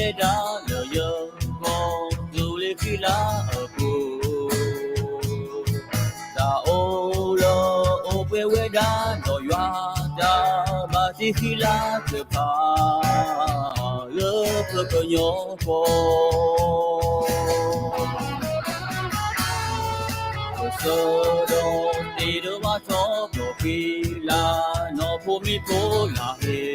ဝဲဒၣ်လၢယဂီၢ် ဒိးလၢဃံလၤအပူၤ, တၢ်အိၣ်လၢအိၣ်ပှဲၤဝဲဒၣ်ဒီးယွၤ, တၢ်ဘၣ်တ့ဃံလၤတဖၣ် လၢပကညီကီၢ် ကစၢ်ဒီးတ့ဒီးဘၣ်ထီၣ် ဒီးဃံလၤနီၢ်ဖိမံၤဖိလၢဟ့ၣ်,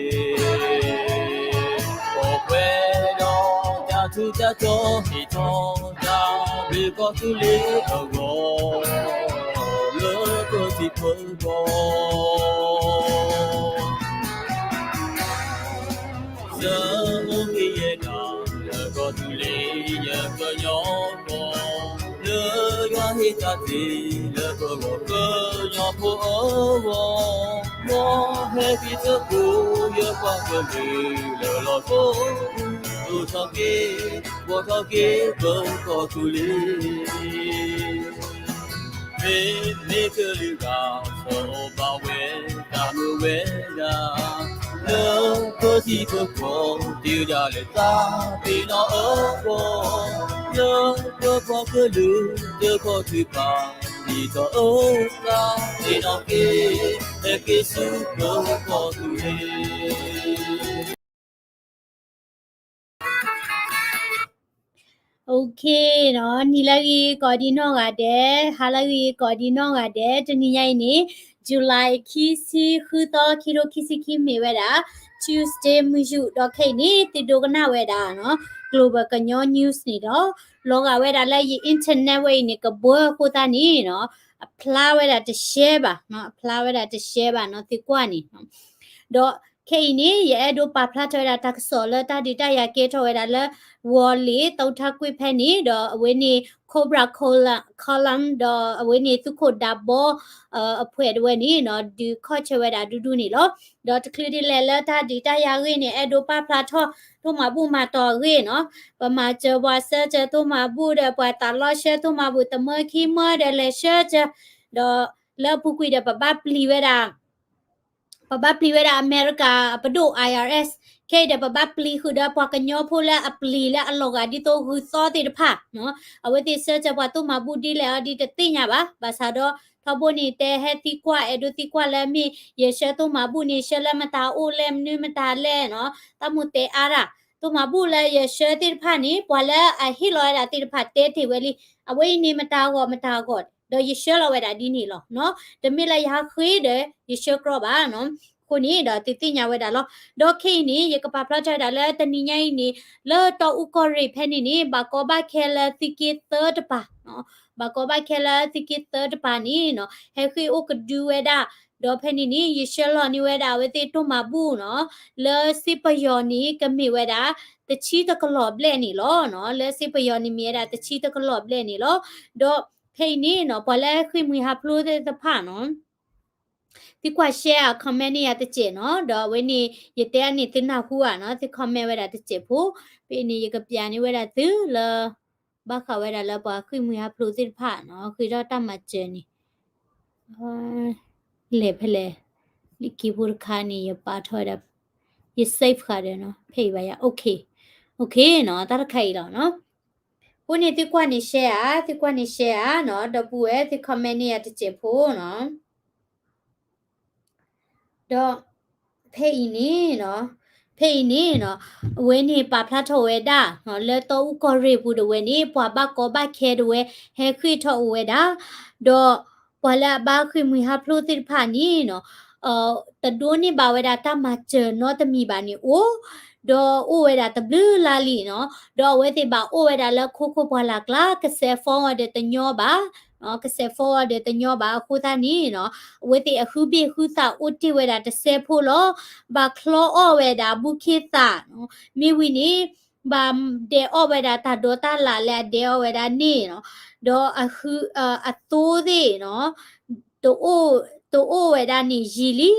ပှဲၤဒီးတၢ်ထူးတၢ်တီၤ ဟ့ၣ်ထီၣ်တၢ်ဘျုးကီၢ်သူလ့ၤအဂီၢ်, လၢပထံပကီၢ် ယအိၣ်က့ၤယဲဒၣ် လၢကီၢ်သူလ့ၤ ယကညီကီၢ်, လၢယွၤဟ့ၣ်တၢ်တ့ လၢပဂီၢ်ကညီဖိအဂီၢ်, မ်ဟဲက့ၤသကိး ယပှၤကလုာ်လၢလီၢ်ကိး, ဒိၣ်ထီၣ်က့ၤ ဘှီထီၣ်က့ၤ ပကီၢ်သူလ့ၤ မ့မ့ၢ်ကလုာ်ဂၤ စီၤဘၣ်ဝဲတၢ်မုာ်ဝဲဒၣ်, လၢပထံပကီၢ် တုၤဒၣ်လဲာ်တၢ်ပ့ၤနီၣ်အဂီၢ်, လၢပပှၤကလုာ် တခီထုကဖၣ် ဒ်သိးအတၢ်ပ့ၤနီၣ်က့ၤ, ဟဲက့ၤဆူပကီၢ်သူလ့ၤ Okay နီၤ, နံၤလၢအဂ့ၤကိးဒံးနီၢ်ဂၤဒဲး, ဟါလၢအဂ့ၤကိးဒံးနီၢ်ဂၤဒဲး, တနံၤညါအံၤန့ၣ် July ခံဆံဃုသီ ခံထိခံဆံခံ မ့ၢ်ဝဲဒၣ် Tuesday မုၢ်ယူာ်, ဒီးခဲအံၤန့ၣ် သုဒိကနၣ်ဝဲဒၣ်နီၤ Global ကညီ News န့ၣ်ဒီး လီၤဂာ်ဝဲဒၣ်လၢယ internet ဝဲအံၤန့ၣ် ကဘှၢအဃိသတးန့ၣ်နီၤ အဖျါဝဲဒၣ်တရှဲဘၣ်, အဖျါဝဲဒၣ်တရှဲဘၣ်နီၤ သုကွၢ်န့ၣ် ဒီးခဲအံၤန့ၣ် ယအဲၣ်ဒိးပာ်ဖျါထီၣ်ဝဲဒၣ်တၢ်ကစီၣ်လၢတၢ်ဒုးတၢ်ယၤကဲထီၣ်ဝဲဒၣ်လၢ ဝီၤလ့ၤ သုးထးကွံာ်ဖဲန့ၣ်, ဒီးအဝဲန့ၣ် Cobra Column, ဒီးအဝဲန့ၣ်သုးခိၣ်ဒးဘီ အဖှဲးတဝဲန့ၣ်နီၤ ဒုးခီၣ်ဆၢဝဲဒၣ်ဒူဒူန့ၣ်လီၤ. ဒီးတချုးဒ်လဲၣ်လၢတၢ်ဒုးတၢ်ယၤအဂ့ၢ်န့ၣ် အဲၣ်ဒိးပာ်ဖျါထီၣ် တိၢ်မၤဘူၣ်မၤတီၤအဂ့ၢ်နီၤ, ပမၤစၢၤပှၤ ဆှၢစၢၤတိၢ်မၤဘူၣ်ဒီး ပှၤသးလီဆှၢတိၢ်မၤဘူၣ် တမၢခံမၢဒီး လဲၤဆှၢစၢၤ, ဒီးလၢအပူၤကွံာ်ဒီး ပဘၣ်ပျံၤဝဲဒၣ် ပဘၣ်ပျံၤဝဲဒၣ်အမဲရကၤအပဒိၣ် I R S, ခဲအံၤဒီး ပဘၣ်ပျံၤဃုာ်ဒီးပှၤကညီဖိလၢအပျံၤလၢအလီၤဂာ်ဒ်သိးဂုၢ်သီသ့ၣ်တဖၣ်, အဝဲသ့ၣ်ဆှၢစၢၤပှၤတိၢ်မၤဘူၣ်ဒ်လဲၣ်အီၤဒ်တသ့ၣ်ညါဘၣ်, ဘၣ်ဆၣ်ဒီး ထီဘိန့ၣ် တဲဟဲသံကွၢ် အဲၣ်ဒိးသံကွၢ်လၢမ့ၢ် ယဆှၢတိၢ်မၤဘူၣ်န့ၣ် ဆှၢလၢမတၤအိၣ်လဲၣ် မနုၤမတၤလဲၣ်နီၤ, တၢ်မိၣ်တဲအါတၢ်, တိၢ်မၤဘူၣ်လၢယဆှၢသ့ၣ်တဖၣ်န့ၣ် ပှၤလၢအဟ့ၣ်လီၤဝဲဒၣ်သ့ၣ်တဖၣ်တဲတ့ၢ်ဝဲလံ, အဝဲအံၤန့ၣ်မတၤအဂီၢ်မတၤအဂီၢ်, ဒီးယဆှၢလီၤဝဲဒၣ်ဒ်န့ၣ်လီၤ. တမ့ၢ်လၢယဟးဃ့ဒီး ယဆှၢကြီဘၣ်နီၤ, အဃိန့ၣ်ဒီးသုသ့ၣ်ညါဝဲဒၣ်လီၤ. ဒီးခဲအံၤန့ၣ် ယကပာ်ဖျါထီၣ်ဝဲဒၣ်လၢတနံၤညါအံၤန့ၣ် လၢတီအူကီၢ်ရ့ၣ်ဖဲန့ၣ်န့ၣ် ဘၣ်ကီဘၣ်ခဲလၢသုးက့သၢတပၤ, ဘၣ်ကီဘၣ်ခဲလၢသုးက့သၢတပၤန့ၣ်နီၤ ဟဲဃ့ၢ်အိၣ်ကဒုဝဲဒၣ်, ဒီးဖဲန့ၣ်န့ၣ် ယဆှၢလီၤန့ၢ်ဝဲဒၣ်အဝဲသ့ၣ်တိၢ်မၤဘူၣ်နီၤ, လၢစ့ပယီၤန့ၣ် ကမ့ၢ်ဝဲဒၣ် တဆံတကလီၢ်ဘျဲၣ်န့ၣ်လီၤ. လၢစ့ပယီၤန့ၣ်မ့ၢ်ဝဲဒၣ်တဆံတကလီၢ်ဘျဲၣ်န့ၣ်လီၤ. ဒီးဖဲအံၤန့ၣ်နီၤ ပှၤလၢဃ့ၢ်မှံဟးဖျိးသ့ၣ်တဖၣ်နီၤ သုကွၢ် share အ comment န့ၢ်ယၤတစဲးနီၤ, ဒီးအဝဲန့ၣ် ယတဲအန့ၣ်သုနၢ်ဟူဧါနီၤ, သု comment ဝဲဒၣ်တစဲးဖိ, ဖဲအံၤန့ၣ် ယကပျးန့ၢ်ဝဲဒၣ်သုလၢ ဘၣ်ဃးဝဲဒၣ်လၢပှၤဃ့ၢ်မှံဟးဖျိးသ့ၣ်တဖၣ်နီၤ ဃ့ထီၣ်တၢ်မၤစၢၤန့ၣ် လဲၤဖဲလဲၣ်, လံာ်က့ဖိတခါန့ၣ် ယပာ်ထီၣ်ဝဲဒၣ်, ယ save ဃာ်ဒီးနီၤ ဖဲအံၤဘၣ်ယၤ, okay, okay နီၤ တၢ်တခါအံၤလီၤနီၤ. အဃိန့ၣ်သုကွၢ်န့ၣ် share ဧါ, သုကွၢ်န့ၣ် share ဧါနီၤ, ဒီပုၢ်ဝဲၢ်သု comment န့ၢ်ယၤတစဲးဖိနီၤ. ဒီးဖဲအံၤန့ၣ်နီၤ, ဖဲအံၤန့ၣ်နီၤ, အဝဲန့ၣ်ပာ်ဖျါထီၣ်ဝဲဒၣ် လၢတီအူကီၢ်ရ့ၣ်ပူၤတဝဲန့ၣ် ပှၤဘၣ်ကီဘၣ်ခဲတဝဲ ဟဲဃ့ၢ်ထီၣ်အိၣ်ဝဲဒၣ်, ဒီးပှၤလၢအဘၣ်ဃ့ၢ်မှံဟးဖျိးသ့ၣ်တဖၣ်န့ၣ်နီၤ, တဒိးန့ၢ်ဘၣ်ဝဲဒၣ်တၢ်မၤစၢၤနီတမံၤဘၣ်န့ၣ်အိၣ်, ဒီးအိၣ်ဝဲဒၣ်တဘျုးလါလံနီၤ, ဒီးအဝဲသ့ၣ်ဘၣ်အိၣ်ဝဲဒၣ်လၢခိခိၣ်ပှၢ်လၢ်ကျါ ကစဲး phone အီၤဒီးတညီဘၣ်, ကစဲး phone အီၤဒီးတညီဘၣ်အဃိသတးန့ၣ်နီၤ, အဝဲသ့ၣ်အဟုဘ့ၣ်ဟုသးအိၣ်တ့ၢ်ဝဲဒၣ်တစဲးဖိလီၤ, ဘၣ်ချီအီၣ်ဝဲဒၣ်ဘူးခ့သး, မ့ၢ်ဝံၤန့ၣ် ဘၣ်ဒဲးအီၣ်ဝဲဒၣ်တၢ်ဒိးတၢ်လၣ်လၢအဒဲးအီၣ်ဝဲဒၣ်န့ၣ်နီၤ, ဒီးအဟု, အသိသ့ၣ်နီၤ, တအိၣ်, တအိၣ်ဝဲဒၣ်န့ၣ်ယံာ်လံ,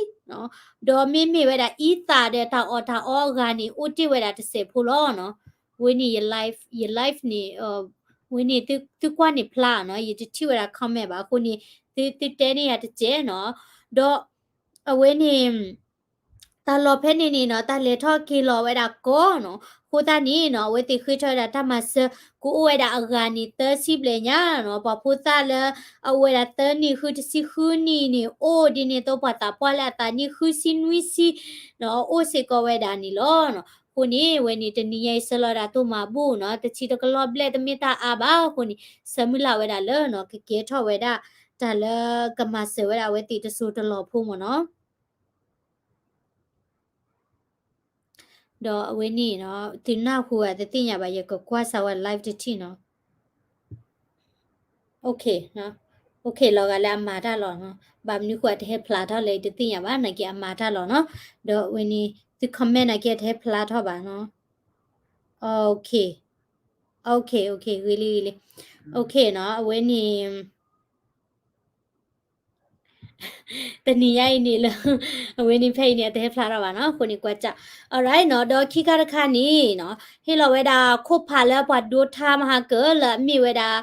ဒီးမ့မ့ၢ်ဝဲဒၣ်အံသၣ်ဒီးတၢ်အီၣ်တၢ်အီအဂၤန့ၣ် အိၣ်တ့ၢ်ဝဲဒၣ်တစဲးဖိလီၤနီၤ. ဝဲန့ၣ်ယ live, ယ live န့ၣ်, ဝဲန့ၣ်သုကွၢ်န့ၣ်ဖျါနီၤ, ယတထံၣ်ဝဲဒၣ် comment ဘၣ်အဃိန့ၣ်, သု, သုတဲန့ၢ်ယၤတစဲးနီၤ, ဒီးအဝဲန့ၣ် တၢ်လီၢ်ဖဲန့ၣ်န့ၣ်နီၤ, တၢ်လဲၤထီၣ်က့ၤလီၤဝဲဒၣ်ကီနီၤ, အဃိသတးန့ၣ်နီၤ အဝဲသ့ၣ်ဃ့ထီၣ်ဝဲဒၣ်တၢ်မၤစၢၤ ကအိၣ်ဝဲဒၣ်အဂၤန့ၣ် သၢဆံဘျဲၣ်ညါနီၤ, ပှၤဖိသၣ်လၢအအိၣ်ဝဲဒၣ်သၢနံၣ်ဃု တဆံဃုနံၣ်န့ၣ် အိၣ်ဒ်န့ၣ်အသိးပှၤသးပှၢ်လၢအသးနံၣ်ဃုဆံနွံဆံနီၤ အိၣ်စ့ၢ်ကီးဝဲဒၣ်န့ၣ်လီၤ. အဃိန့ၣ် အဝဲန့ၣ်တနံၤညါအံၤဆှၢလီၤဝဲဒၣ်သိၣ်မၤဘူၣ်နီၤ, တဆံတကလီၢ်ဘျဲၣ်တမ့ၢ်တၢ်အါဘၣ်အဃိန့ၣ် ဆၢမုၢ်လၢ်ဝဲဒၣ်လၢနီၤ ကကဲထီၣ်ဝဲဒၣ် တၢ်လၢကမၤစၢၤဝဲဒၣ်အဝဲသ့ၣ်တစိၢ်တလီၢ်ဖိမ့ၢ်နီၤ. ဒီးအဝဲန့ၣ်နီၤ သုနၢ်ဟူဧါတသ့ၣ်ညါဘၣ် ယကကွၢ်စၢၤဝဲ live တထံၣ်နီၤ. OK နီၤ, OK လီၤဂာ်လၢအမၤတၢ်လီၤနီၤ, ဘၣ်မနုၤဃိအတဟဲဖျါထီၣ်လဲၣ်တသ့ၣ်ညါဘၣ် နာ်က့အမၤတၢ်လီၤနီၤ. ဒီးအဝဲန့ၣ် သု comment နာ်က့အတဟဲဖျါထီၣ်ဘၣ်နီၤ. OK, OK, OK ဂ့ၤလံ ဂ့ၤလံ. OK နီၤ အဝဲန့ၣ် တနံၤညါအံၤန့ၣ်လၢ အဝဲန့ၣ်ဖဲအံၤန့ၣ် အတဟဲဖျါထီၣ်ဘၣ်နီၤ, အဃိန့ၣ်ကွၢ်စၢ်. Alright နီၤ, ဒီးခံခါတခါန့ၣ်နီၤ ဟ့ၣ်လီၤဝဲဒၣ်ခိၣ်ဖးလၢပှၤဒိထါမဟါကၢလၢအမ့ၢ်ဝဲဒၣ်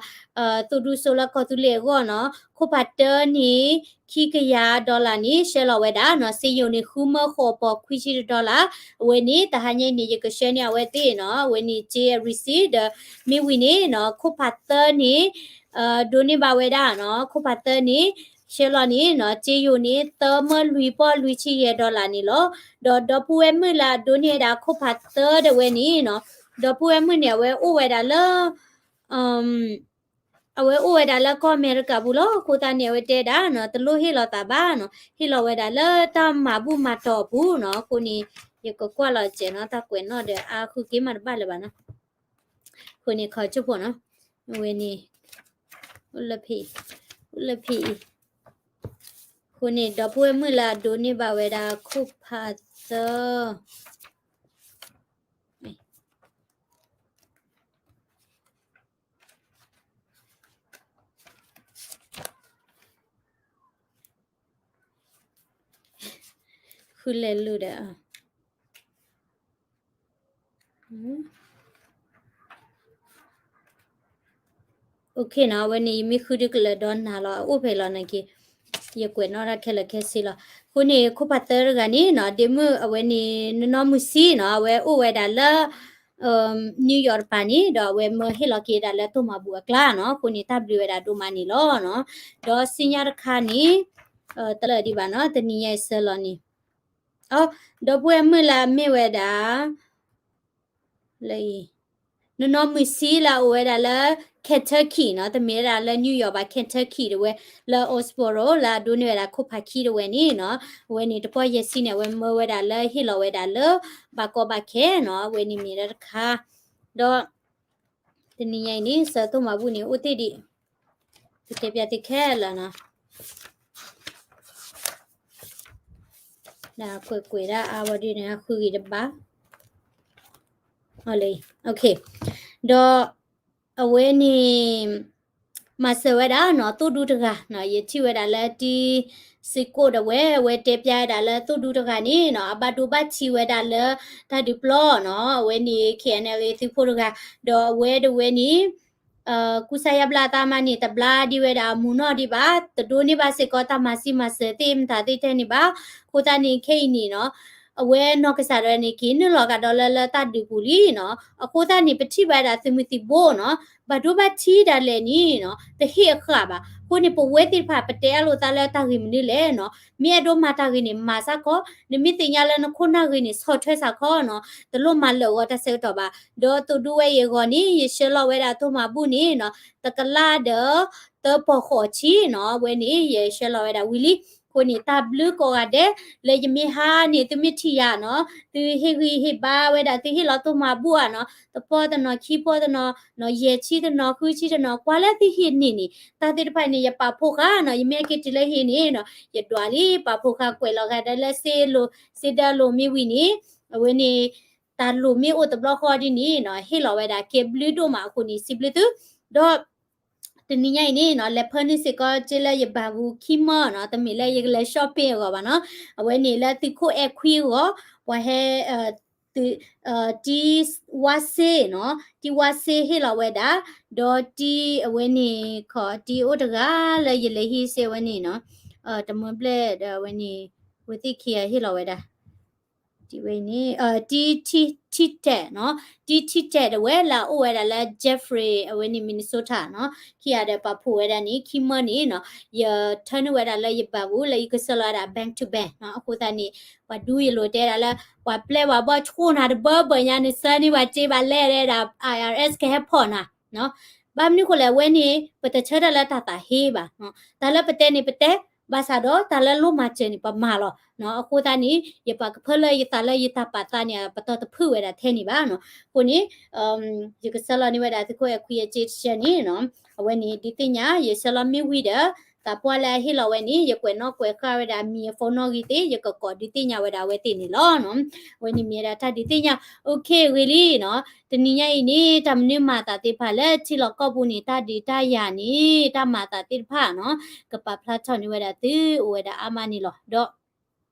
သိၣ်ဒူစိလၢကီၢ်သူလ့ၤအဂီၢ်နီၤ, ခိၣ်ဖးတၢန့ၣ် ခံကယၤ dollar န့ၣ် ဆှၢလီၤဝဲဒၣ်နီၤ, စ့ယိၤန့ၣ် ဃုမၢဃိးပီၤခွံဆံတ dollar. အဝဲန့ၣ် တဟါညါအံၤန့ၣ် ယကဆှၢန့ၢ်အဝဲသ့ၣ်နီၤ, အဝဲန့ၣ် က့ receipt ဒီး မ့ၢ်ဝံၤန့ၣ်နီၤ ခိၣ်ဖးသၢန့ၣ် ဒိးန့ၢ်ဘၣ်ဝဲဒၣ်နီၤ, ခိၣ်ဖးသၢန့ၣ် ဆှၢလီၤန့ၣ်နီၤ စ့ယိၤန့ၣ် သၢမၢလွံၢ်ပီၢ်လွံၢ်ဆံယဲၢ် dollar န့ၣ်လီၤ. ဒီးဒီပုၢ်ဝဲၢ်မုၣ်လၢအဒိးန့ၢ်ဝဲဒၣ်ခိၣ်ဖးသၢဒၣ်ဝဲန့ၣ်နီၤ, ဒီပုၢ်ဝဲၢ်မုၣ်န့ၣ် အဝဲအိၣ်ဝဲဒၣ်လၢ အဝဲအိၣ်ဝဲဒၣ်လၢကီၢ်အမဲရကၤပူၤလီၤ. အဃိသတးန့ၣ် အဝဲတဲဒၣ်နီၤ တလိၣ်ဟ့ၣ်လီၤသးဘၣ်နီၤ, ဟ့ၣ်လီၤဝဲဒၣ်လၢတၢ်မၤဘူၣ်မၤတီၤအပူၤနီၤ. အဃိန့ၣ် ယကကွၢ်လီၤစဲးနီၤ, တၢ်ကွဲးနီၣ်ဒီးအါဃုက့ၤမးတဘၣ်လၢၤဘၣ်နီၤ. အဃိန့ၣ် ခီကၠိၣ်ဖိနီၤ, အဝဲန့ၣ် အိၣ်လၢဖံအံၤ, အိၣ်လၢဖံအံၤ. အဃိန့ၣ် ဒီပုၢ်ဝဲၢ်မုၣ်လၢအဒိးန့ၢ်ဘၣ်ဝဲဒၣ်ခိၣ်ဖးသၢ ဃုလဲၤလူၤဒီး OK နီၤ, အဝဲန့ၣ် ယမ့ၢ်ဃုဒုကလၢၤဒီးနၤလီၤ, အအိၣ်ဖဲလီၤနာ်က့, ယကွဲးနီၣ်တၢ်ခဲလၢာ်ခဲဆ့လီၤ. အဃိန့ၣ် ခိၣ်ဖးသၢတဂၤန့ၣ်နီၤ, ဒ့မုၣ်အဝဲန့ၣ် နနီၢ်မုၢ်ဆံနီၤ, အဝဲအိၣ်ဝဲဒၣ်လၢ New York တပၤန့ၣ်, ဒီးအဝဲမၢဟ့ၣ်လီၤက့ၤဒၣ်လၢသိၣ်မၤဘူၣ်အကျါနီၤ, အဃိန့ၣ် တၢ်ဘျုးဝဲဒၣ်ဒိၣ်မးန့ၣ်လီၤနီၤ. ဒီးဆူညါတခါန့ၣ် တလၢာ်ဒံးဘၣ်နီၤ, တနံၤညါအံၤဆှၢလီၤန့ၣ်, အ, ဒီပုၢ်ဝဲၢ်မုၣ်လၢအမ့ၢ်ဝဲဒၣ် လၢအံၤ, နနီၢ်မုၢ်ဆံလၢအအိၣ်ဝဲဒၣ်လၢ Kentucky နီၤ, တမ့ၢ်ဝဲဒၣ်လၢ New York ဘၣ်, Kentucky တဝဲ, လၢ Owensboro လၢအဒိးန့ၢ်ဝဲဒၣ်ခိၣ်ဖးခံတဝဲန့ၣ်နီၤ, အဝဲန့ၣ်တပီၢ်ယဲၢ်ဆံန့ၣ် အဝဲမၢဝဲဒၣ်လၢဟ့ၣ်လီၤဝဲဒၣ်လၢ ဘၣ်ကီဘၣ်ခဲနီၤ, အဝဲန့ၣ်မ့ၢ်ဒၣ်တခါ, ဒီး တနံၤညါအံၤန့ၣ် ဆၢသိၣ်မၤဘူၣ်န့ၣ် အိၣ်တ့ၢ်ဒံး, ပတဲပျးသုခဲလၢာ်နီၤ, ကွဲးကွဲးဒၣ်အါဝဲဒ်န့ၣ် အဃုဂံၢ်တဘၣ်, လၢ, ဒီး အဝဲန့ၣ် မၤစၢၤဝဲဒၣ်နီၤ သိၣ်ဒူတဂၤနီၤ, ယထံၣ်ဝဲဒၣ်လၢတံ စ့ကိၣ်တဝဲ, အဝဲတဲပျးဝဲဒၣ်လၢသိၣ်ဒူတဂၤန့ၣ်နီၤ အဘၣ်ဒိဘၣ်ထံးဝဲဒၣ်လၢတၢ်ဒုးပျီနီၤ, အဝဲန့ၣ် K N L A သုးဖိတဂၤ, ဒီးအဝဲတဝဲန့ၣ် ကူစါယါဘျါအသးမးန့ၣ် တဘျါဒံးဝဲဒၣ်အမူးနီၢ်ဒံးဘၣ်, တဒိးန့ၢ်ဘၣ်စ့ၢ်ကီးတၢ်မၤဆံးမၤစၢၤသ့ၣ်မတၤသ့ၣ်ထဲန့ၣ်ဘၣ်, အဃိသတးန့ၣ် ခဲအံၤန့ၣ်နီၤ အဝဲနီၢ်ကစၢ်ဒၣ်န့ၣ် က့ၤနုာ်လီၤကဒီးလၢလၢတၢ်ဒုးပူၤလံနီၤ, အဃိသတးန့ၣ် ပထံၣ်ဘၣ်ဝဲဒၣ်သုးမုၢ်သံၣ်ဘိနီၤ, ဘၣ်ဒိဘၣ်ထံးဒၣ်လဲာ်န့ၣ်နီၤ တဟ့ၣ်အဃၣ်ဘၣ်, အဃိန့ၣ် ပဝဲသ့ၣ်တဖၣ် ပတဲအလိာ်သးလၢတၢ်ဂ့ၢ်မနုၤလဲၣ်နီၤ, မ့ၢ်အဲၣ်ဒိးမၤတၢ်ဂ့ၤန့ၣ် မၤစ့ၢ်ကီး, နမ့ၢ်သ့ၣ်ညါလၢနခိၣ်နၢ်ဂ့ၤန့ၣ် ဆီၣ်ထွဲစ့ၢ်ကီးနီၤ, တလိၣ်မၤလၢာ်ဂီၤတၢ်ဆၢကတီၢ်ဘၣ်, ဒီးသိၣ်ဒူဝဲအံၤအဂီၢ်န့ၣ် ယဆှၢလီၤဝဲဒၣ်သိၣ်မၤဘူၣ်န့ၣ်နီၤ တကလးဒီး သၢပီၢ်ဃိးဆံနီၤ, အဝဲန့ၣ် ယဆှၢလီၤဝဲဒၣ်ဝံၤလံ, အဃိန့ၣ် တၢ်ဘျုးကိးဂၤဒဲး လၢယမ့ၢ်ဟါန့ၣ် သုမ့ၢ်ထံၣ်ယၤနီၤ, သုဟ့ၣ်ဂံၢ်ဟ့ၣ်ဘါဝဲဒၣ် သုဟ့ၣ်လီၤသိၣ်မၤဘူၣ်ဧါနီၤ, တပီၢ်တနီၤ ခံပီၢ်တနီၤ, ယဲၢ်ဆံတနီၤ ဃုဆံတနီၤ ကွၢ်လၢသုဟ့ၣ်န့ၢ်န့ၣ်, တၢ်သ့ၣ်တဖၣ်န့ၣ် ယပာ်ဖှိၣ်ဃာ်နီၤ, ယမ့ၢ်က့ၤတုၤလၢဟံၣ်န့ၣ်နီၤ ယဒွးလံ ပာ်ဖှိၣ်ဃာ်ကွဲးလီၤဂာ်ဒီးလၢစ့လိၤ စ့ဒၢလိၤမ့ၢ်ဝံၤန့ၣ်, အဝဲန့ၣ် တၢ်လိၣ်မ့ၢ်အိၣ်တဘျီဃီဒ်န့ၣ်နီၤ ဟ့ၣ်လီၤဝဲဒၣ်ကဲဘျုးဒိၣ်မးအဃိန့ၣ် စံးဘျုးသု, ဒီး တနံၤညါအံၤန့ၣ်နီၤ လဲၤဖၢနုာ်စ့ၢ်ကီးက့လၢယဘၣ်ပူၤခံမၢနီၤ, တမ့ၢ်လၢယကလဲၤ shopping အဂီၢ်ဘၣ်နီၤ, အဝဲန့ၣ်လၢသုးခိၣ်အဲၣ်ခွံအဂီၢ်, ပှၤဟဲ တံၤဝါစ့နီၤ, တံၤဝါစ့ဟ့ၣ်လီၤဝဲဒၣ်, ဒီးတံၤအဝဲန့ၣ် ခီ တံၤအိၣ်တဂၤလၢယလဲၤဟံးစ့ၢ်ဝဲန့ၣ်နီၤ, တမၢဘျဲၣ်ဒီးအဝဲန့ၣ် ဝဲသ့ၣ်ခံဂၤဟ့ၣ်လီၤဝဲဒၣ် ဝဲန့ၣ် တီထံတဲးနီၤ, တီထံတဲးတဝဲလၢအအိၣ်ဝဲဒၣ်လၢ Jeffrey အဝဲန့ၣ် Minnesota နီၤ, ခံဂၤဒီးပာ်ဖှိၣ်ဝဲဒၣ်န့ၣ် ခံမၢန့ၣ်နီၤ, ယထၢနုာ်ဝဲဒၣ်လၢယဘၣ်ပူၤလၢယကဆှၢလီၤဝဲဒၣ် bank to bank နီၤ, အဃိသတးန့ၣ် ပှၤဒူယလိၤတဲဒၣ်လၢ ပှၤပျဲပှၤဘီၣ်ဆိၣ်နၤတဘၢဘၢညါ နဆှၢန့ၢ်ပှၤစ့ဘၣ်လဲၣ်ဒၣ် IRS ကဟဲဖီၣ်နၤ ဘၣ်မနုၤဃိလဲၣ် အဝဲန့ၣ် ပတဆၢထၢၣ်လၢတၢ်သးဟ့ဘၣ်, တၢ်လၢပတဲန့ၣ်ပတဲ, ဘၣ်ဆၣ်ဒီးတၢ်လၢလိၣ်မၤစၢၤန့ၣ် ပမၤလီၤ. အဃိသတးန့ၣ် ယပာ်ကဖၢလၢယသးလၢယတၢ်ပာ်သးန့ၣ် ပတီၢ်တဖုၣ်ဝဲဒၣ်ထဲန့ၣ်ဘၣ်နီၤ. အဃိန့ၣ် ယကဆှၢလီၤန့ၢ်ဝဲဒၣ်သုးခိၣ်အဲၣ်ခွံအစ့တဆှၢန့ၣ်နီၤ, အဝဲန့ၣ်ဒုးသ့ၣ်ညါ ယဆှၢလီၤမ့ၢ်ဝံၤဒီး သးပှၢ်လၢအဟ့ၣ်လီၤဝဲန့ၣ် ယကွဲးနီၣ်ကွဲးဃာ်ဝဲဒၣ်အမံၤအ phone နီၣ်ဂံၢ်သ့ၣ် ယကကိးဒုးသ့ၣ်ညါဝဲဒၣ်အဝဲသ့ၣ်န့ၣ်လီၤ. အဝဲန့ၣ်မ့ၢ်ဝဲဒၣ်တၢ်ဒုးသ့ၣ်ညါ okay ဂ့ၤလံနီၤ. တနံၤညါအံၤန့ၣ် တၢ်မနုၤမၤအသးသ့ၣ်တဖၣ်လၢထံလီၢ်ကီၢ်ပူၤန့ၣ် တၢ်ဒုးတၢ်ယၤန့ၣ် တၢ်မၤအသးသ့ၣ်တဖၣ်နီၤ ကပာ်ဖျါထီၣ်န့ၢ်ဝဲဒၣ်သုအိၣ်ဝဲဒၣ်အါမးန့ၣ်လီၤ.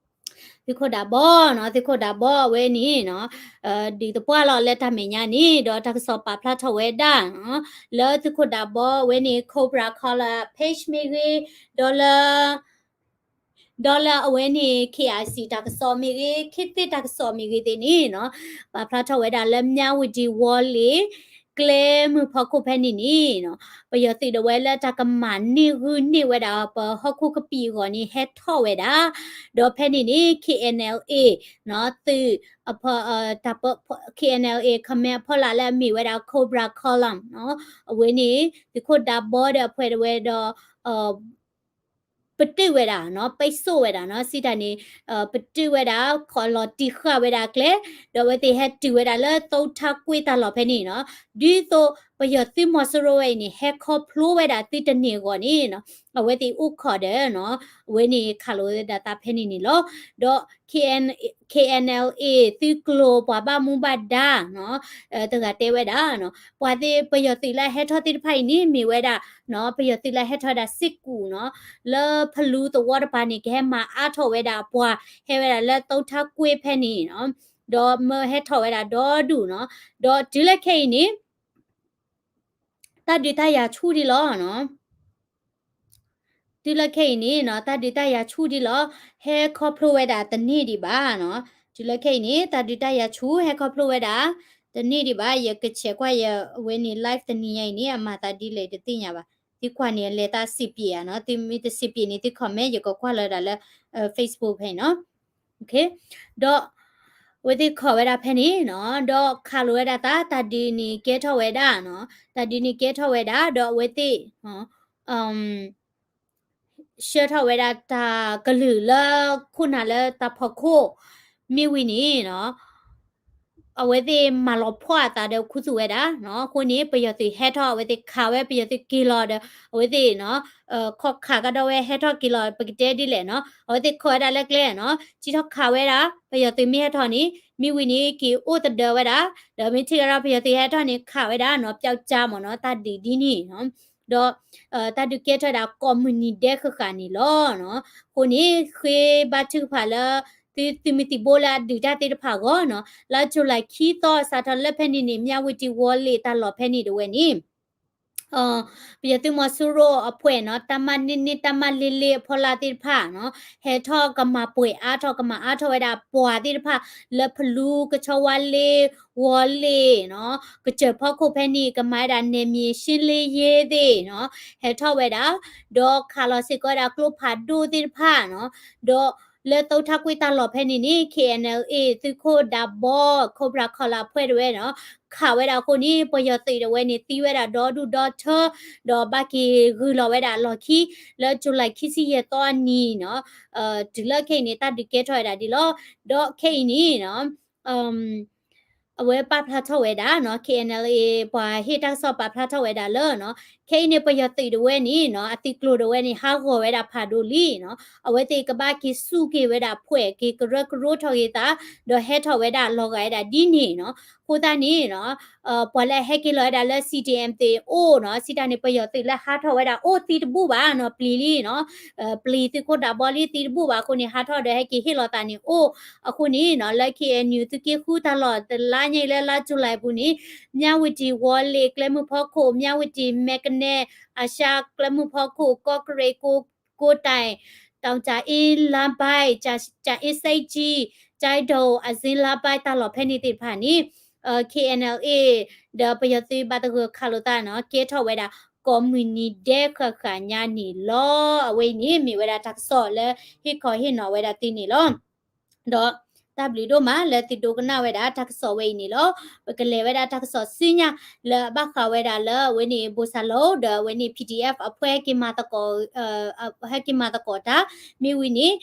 ဒီး သုးခိၣ်ဒးဘီနီၤ, သုးခိၣ်ဒးဘီအဝဲန့ၣ်နီၤ, ဒုးသပှၢ်လီၤလၢတၢ်မဲာ်ညါန့ၣ် ဒီးတၢ်ကစီၣ်ပာ်ဖျါထီၣ်ဝဲဒၣ်နီၤ, လၢသုးခိၣ်ဒးဘီအဝဲန့ၣ် Cobra Kai လၢ page မ့ၢ်ဂ့ၤ, ဒီးလၢ ဒီးလၢအဝဲန့ၣ် KIC တၢ်ကစီၣ်မ့ၢ်ဂ့ၤ, ခေတ်သစ် တၢ်ကစီၣ်မ့ၢ်ဂ့ၤသ့ၣ်န့ၣ်နီၤ, ပာ်ဖျါထီၣ်ဝဲဒၣ်လၢ မြဝတီ ဝီၤလ့ၤ ကျဲမုၢ်ဖီခိၣ်ဖဲန့ၣ်န့ၣ်နီၤ, ပယီၤသုးဒၣ်ဝဲလၢတၢ်ကမၤန့ၢ်ဂုာ်န့ၢ်ဝဲဒၣ် ပဟီၣ်ခိၣ်ကပံာ်အဂီၢ်န့ၣ် ဟဲထီၣ်ဝဲဒၣ်, ဒီးဖဲန့ၣ်န့ၣ် KNLA နီၤ, သုး တၢ် KNLA command အဖီလာ်လၢအမ့ၢ်ဝဲဒၣ် Cobra Kai နီၤ, အဝဲန့ၣ် သုးခိၣ်ဒးဘီဒီးအဖှဲးဒၣ်ဝဲဒီး ပတုာ်ဝဲဒၣ်နီၤ, ပိတ်ဆို့ဝဲဒၣ်နီၤ, စံးတၢ်န့ၣ် ပတုာ်ဝဲဒၣ် ခီၣ်လီၤတံၢ်ဃာ်ဝဲဒၣ်ကျဲ, ဒီးအဝဲသ့ၣ်ဟဲတုၤဝဲဒၣ်လၢ သုးထၢကွ့ၢ်တၢ်လီၢ်ဖဲန့ၣ်နီၤ, ဒ်သိးပယီၤသုးမီၤစိရိၤဝဲအံၤန့ၣ် ဟဲခီဖျိဝဲဒၣ်သုတန့ၢ်အဂီၢ်န့ၣ်နီၤ, အဝဲသ့ၣ်အိၣ်ခိးဒီးနီၤ, အဝဲန့ၣ်ခးလိာ်ဝဲဒၣ်သးဖဲန့ၣ်န့ၣ်လီၤ. ဒီး KNLA သုးကျိၤပှၤဘၣ်မူဘၣ်ဒါနီၤ, တဂၤတဲဝဲဒၣ်နီၤ, ပှၤသ့ၣ်ပယီၤသုးလၢဟဲထီၣ်သ့ၣ်တဖၣ်အံၤန့ၣ် မ့ၢ်ဝဲဒၣ်နီၤ, ပယီၤသုးလၢဟဲထီၣ်ဝဲဒၣ်စ့ၢ်ကီးနီၤ, လၢဖလူသဝီတပၤန့ၣ် ကဟဲမၤအါထီၣ်ဝဲဒၣ်ပှၤ ဟဲဝဲဒၣ်လၢသုးထၢကွ့ၢ်ဖဲန့ၣ်နီၤ, ဒီးမၢဟဲထီၣ်ဝဲဒၣ်ဒီဒူၣ်နီၤ, ဒီးတုၤလၢခဲအံၤန့ၣ် တၢ်ဒုးတၢ်ယၤဆူၣ်ဒံးလီၤနီၤ. တုၤလၢခဲအံၤန့ၣ်နီၤ, တၢ်ဒုးတၢ်ယၤဆူၣ်ဒံးလီၤ, ဟဲခီဖျိဝဲဒၣ်တန့ၢ်ဒံးဘၣ်နီၤ. တုၤလၢခဲအံၤန့ၣ် တၢ်ဒုးတၢ်ယၤဆူၣ် ဟဲခီဖျိဝဲဒၣ်တန့ၢ်ဒံးဘၣ်. ယကဆဲးကွၢ်ယဝဲန့ၣ် live တနံၤညါအံၤန့ၣ် အမၤသးဒ်လဲၣ်တသ့ၣ်ညါဘၣ်. သုကွၢ်န့ၣ် အလဲၤတၢ်စံးပ့ၤဧါနီၤ, သုမ့ၢ်တစံးပ့ၤန့ၣ် သု comment ယကကွၢ်လၢဒၣ်လၢ Facebook ဖဲအံၤနီၤ. ဒီး အဝဲသ့ၣ်ခိးဝဲဒၣ်ဖဲန့ၣ်နီၤ, ဒီးခးလိာ်ဝဲဒၣ်သး တၢ်ဒုးန့ၣ်ကဲထီၣ်ဝဲဒၣ်နီၤ, တၢ်ဒုးန့ၣ်ကဲထီၣ်ဝဲဒၣ် ဒီးအဝဲသ့ၣ် ဆှၢထီၣ်ဝဲဒၣ်တၢ်ကလုၢ်လၢခိၣ်နၢ်လၢတၢ်ဖီခိၣ် မ့ၢ်ဝံၤန့ၣ်နီၤ, အဝဲသ့ၣ်မၤလီၤဖှီၣ်အသးဒီးခူသူၣ်ဝဲဒၣ်နီၤ. အဃိန့ၣ် ပယီၤသုးဟဲထီၣ် အဝဲသ့ၣ်ခးဝဲ ပယီၤသုးက့ၤလီၤဒီး အဝဲသ့ၣ်နီၤ ခီၣ်ခးကဒီးဝဲ ဟဲထီၣ်က့ၤလီၤ ပကတဲဒ်လဲၣ်နီၤ, အဝဲသ့ၣ်ခိးဝဲဒၣ်လၢကျဲနီၤ, စံးထီၣ်ခးဝဲဒၣ် ပယီၤသုးမ့ၢ်ဟဲထီၣ်န့ၣ် မ့ၢ်ဝံၤန့ၣ် က့ၤအိၣ်သဒၢဝဲဒၣ်, ဒီးမ့ၢ်ထံၣ်ကဒီးပယီၤသုးဟဲထီၣ်န့ၣ် ခးဝဲဒၣ်နီၤ ပျောက်ကျား မ့ၢ်နီၤ, တၢ်ဒုးဒ်န့ၣ်နီၤ. ဒီး တၢ်ဒုးကဲထီၣ်ဝဲဒၣ်ကိးမုၢ်နံၤဒဲးဃၣ်ဃၣ်န့ၣ်လီၤနီၤ. အဃိန့ၣ် ဃ့ဘါထုကဖၣ်လၢ သု သုးမုၢ်သံၣ်ဘိလၢအဒုးတၢ်သ့ၣ်တဖၣ်အဂီၢ်နီၤ, လါ July ခံသီ စးထီၣ်လၢဖဲန့ၣ်န့ၣ် မြဝတီ ဝီၤလ့ၤ တၢ်လီၢ်ဖဲန့ၣ်ဒၣ်ဝဲန့ၣ် ပယီၤသုးမီၤစိရိၤအဖှဲးနီၤ, တပ်မ နှစ်နှစ်, တပ်မ လေးလေး အဖီလာ်သ့ၣ်တဖၣ်နီၤ, ဟဲထီၣ်ကမၤပှဲၤအါထီၣ် ကမၤအါထီၣ်ဝဲဒၣ်ပှၤသ့ၣ်တဖၣ် လၢဖလူ ကဆီဝါလ့ ဝီၤလ့ၤနီၤ, ကစၢၢ်ဖီခိၣ်ဖဲန့ၣ် ကမၤဝဲဒၣ် နယ်မြေရှင်းလင်းရေး သ့ၣ်နီၤ, ဟဲထီၣ်ဝဲဒၣ်, ဒီးခးလီၤစ့ၢ်ကီးဝဲဒၣ်ကျိဖးဒိၣ်သ့ၣ်တဖၣ်နီၤ, ဒီးလၢသုးထၢကွ့ၢ်တၢ်လီၢ်ဖဲန့ၣ်န့ၣ် KNLA သုးခိၣ်ဒးဘီ ခိးဘြၣ်ခီလၢ်အဖှဲးဒၣ်ဝဲနီၤ, ခးဝဲဒၣ်အဃိန့ၣ် ပယီၤသုးဒၣ်ဝဲန့ၣ် သံဝဲဒၣ်ဒီဒူၣ်ဒီထၢ, ဒီးဘၣ်က့ၤဂုာ်လီၤဝဲဒၣ်လီၢ်ခံ လၢ July ခံဆံယဲၢ်သီအနံၤနီၤ, တုၤလၢခဲအံၤန့ၣ် တၢ်ဒုးကဲထီၣ်ဝဲဒၣ်ဒ်လီၤ. ဒီးခဲအံၤန့ၣ်နီၤ အဝဲပာ်ဖျါထီၣ်ဝဲဒၣ်နီၤ, KNLA ပှၤဟ့ၣ်တၢ်ကစီၣ်ပာ်ဖျါထီၣ်ဝဲဒၣ်လၢနီၤ, ခဲအံၤန့ၣ် ပယီၤသုးဒၣ်ဝဲန့ၣ်နီၤ, အသုးကျိၤဒၣ်ဝဲန့ၣ် ဟးဂီၤဝဲဒၣ်ဖးဒိၣ်လံနီၤ, အဝဲသ့ၣ်ကဘၣ်က့ၤစူၢ်က့ၤဝဲဒၣ်ဖှဲးက့ၤကရၢကရိထီၣ်က့ၤသး, ဒီးဟဲထီၣ်ဝဲဒၣ်လီၤဂာ်ဝဲဒၣ်ဒ်န့ၣ်နီၤ, အဃိသတးန့ၣ်နီၤ ပှၤလၢအဟဲက့ၤလီၤဝဲဒၣ်လၢ CDM သ့ၣ်အိၣ်နီၤ, စံးတၢ်န့ၣ် ပယီၤသုးလၢဟးထီၣ်ဝဲဒၣ်အိၣ်သံတဘူၣ်ဘၣ်နီၤ, ပျံၤလံနီၤ, ပျံၤသုးခိၣ်ဒးဘီလံသံတဘူၣ်ဘၣ်အဃိန့ၣ် ဟးထီၣ်ဒီးဟဲက့ၤဟ့ၣ်လီၤသးန့ၣ်အိၣ်, အဃိန့ၣ်နီၤ လၢ KNU သုးက့ဃုတၢ်လီၢ်တလါညါအံၤလၢလါ July အပူၤန့ၣ် မြဝတီ ဝီၤလ့ၤ ကျဲမုၢ်ဖီခိၣ်, မြဝတီ မဲကနဲ အရှမ်း ကျဲမုၢ်ဖီခိၣ်, ကော့ကရိတ် ကိုးတိုင် တောင်ကြာအင်းလမ်းပိုင်း ကြာအင်းဆိပ်ကြီး ကျိုက်ဒုံ အင်းလမ်းပိုင်း တၢ်လီၢ်ဖဲန့ၣ်သ့ၣ်တဖၣ်န့ၣ် KNLA ဒီးပယီၤသုးဘၣ်သဂၢၢ်ခးလိာ်သးနီၤ ကဲထီၣ်ဝဲဒၣ် ကိးမုၢ်နံၤဒဲးဃၣ်ဃၣ်ညါန့ၣ်လီၤ. အဝဲအံၤန့ၣ် မ့ၢ်ဝဲဒၣ်တၢ်ကစီၣ်လၢဟ့ၣ်ခီဟ့ၣ်နီၤဝဲဒၣ်သုန့ၣ်လီၤ. ဒီးတၢ်ဘျုးဒိၣ်မးလၢသုဒိကနၣ်ဝဲဒၣ်တၢ်ကစီၣ်ဝဲအံၤန့ၣ်လီၤ. ပကလဲၤဝဲဒၣ်တၢ်ကစီၣ်ဆူညါ လၢအဘၣ်ဃးဝဲဒၣ်လၢအဝဲန့ၣ် ဘိၣ်စၢ်လိ ဒီးအဝဲန့ၣ် PDF အဖဲက့ၤမၤသကိး ဟဲက့ၤမၤသကိးတၢ် မ့ၢ်ဝံၤန့ၣ်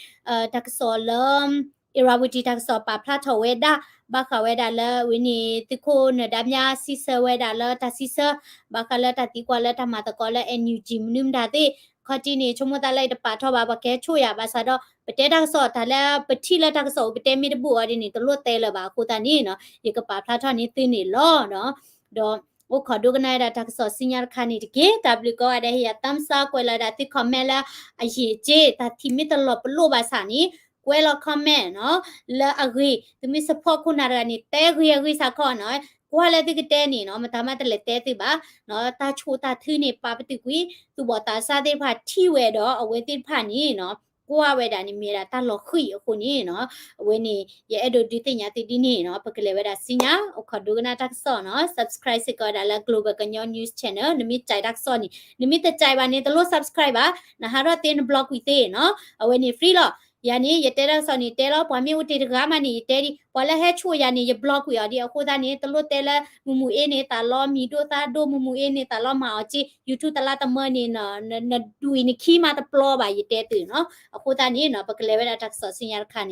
တၢ်ကစီၣ်လၢ အ့ရဝတံ တၢ်ကစီၣ်ပာ်ဖျါထီၣ်ဝဲဒၣ် ဘၣ်ဃးဝဲဒၣ်လၢအဝဲန့ၣ် သုးခိၣ်နၢၤဒါမြါစံးဆၢဝဲဒၣ်လၢတၢ်စံးဆၢ ဘၣ်ဃးလၢတၢ်သံကွၢ်လၢတၢ်မၤသကိးလၢ NUG မနုၤမတၤသ့ၣ် ခီၣ်ထံးန့ၣ် ဆိကမိၣ်သးလၢယတပာ်ထီၣ်ဘၣ် ပှၤကဟဲဆိၣ်ယၤဘၣ်ဆၣ်ဒီး ပတဲတၢ်ကစီၣ်တၢ်လၢပထံၣ်လၢတၢ်ကစီၣ်အိၣ် ပတဲမ့ၢ်တဘူၣ်အီၤဒ်န့ၣ် တလိၣ်တဲလၢၤဘၣ်အဃိသတးန့ၣ်နီၤ ယကပာ်ဖျါထီၣ်န့ၢ်သုန့ၣ်လီၤ. ဒီးအိၣ်ခိးဒိကနၣ်ဝဲဒၣ်တၢ်ကစီၣ်ဆူညါတခါန့ၣ်တက့ၢ်. တၢ်ဘျုးကိးဂၤဒဲး ဟ့ၣ်ယၤ thumbs up ကွဲးလီၤဝဲဒၣ်သု comment လၢအယံာ်အစ့ တၢ်ထံၣ်မ့ၢ်တလီၤပလိာ်ဘၣ်ဆၣ်န့ၣ် ကွဲးလီၤ comment နီၤ လၢအဂ့ၤ သုမ့ၢ် support ခိၣ်နၢ်တဂၤန့ၣ် တဲဂ့ၤအဂ့ၤစ့ၢ်ကီးနီၤ ကွၢ်လၢသုကတဲန့ၣ်နီၤ မတၤမးတလဲၤတဲသုဘၣ် တၢ်ဆိၣ်တၢ်ထုန့ၣ် ပာ်ပတုာ်ကွံာ် သူၣ်ဘီၣ်သးစၢ်သ့ၣ်တဖၣ်ထံၣ်ဝဲဒီး အဝဲသ့ၣ်တဖၣ်န့ၣ်နီၤ ကွၢ်ဝဲဒၣ်န့ၣ် မ့ၢ်ဝဲဒၣ်တၢ်လီၤဃံၤအဃိန့ၣ်နီၤ အဝဲန့ၣ် ယအဲၣ်ဒိးဒုးသ့ၣ်ညါသုဒ်န့ၣ်နီၤ ပကလဲၤဝဲဒၣ်ဆူညါ အိၣ်ခိးဒိကနၣ်တၢ်ကစီၣ်နီၤ subscribe စ့ၢ်ကီးဝဲဒၣ်လၢ Global ကညီ News Channel နမ့ၢ်ကြိုက်တၢ်ကစီၣ်န့ၣ် နမ့ၢ်တကြိုက်ဘၣ်န့ၣ် တလိၣ် subscribe ဘၣ် နဟးထီၣ်သ့ န block ကွံာ်သ့နီၤ အဝဲန့ၣ် free လီၤ. ယၤန့ၣ် ယတဲတၢ်ကစီၣ်န့ၣ် တဲလီၤ ပှၤမ့ၢ်အိၣ်တ့ၢ်တဂၤမးန့ၣ် ယတဲဒ် ပှၤလၢဟဲဆိၣ်ယၤန့ၣ် ယ block ကွံာ်အီၤဒ် အဃိသတးန့ၣ် တလိၣ်တဲလၢ မုၢ်မုၢ်အ့န့ၣ် သးလီမံၤဒိၣ်သးဒိၣ် မုၢ်မုၢ်အ့န့ၣ် သးလီမၤအီၤက့ YouTube တလါတမၢန့ၣ် နဒွံၣ်နခံမးတပျီဘၣ် ယတဲသုနီၤ အဃိသတးန့ၣ်နီၤ ပကလဲၤဝဲဒၣ်တၢ်ကစီၣ်ဆူညါတခါန့ၣ်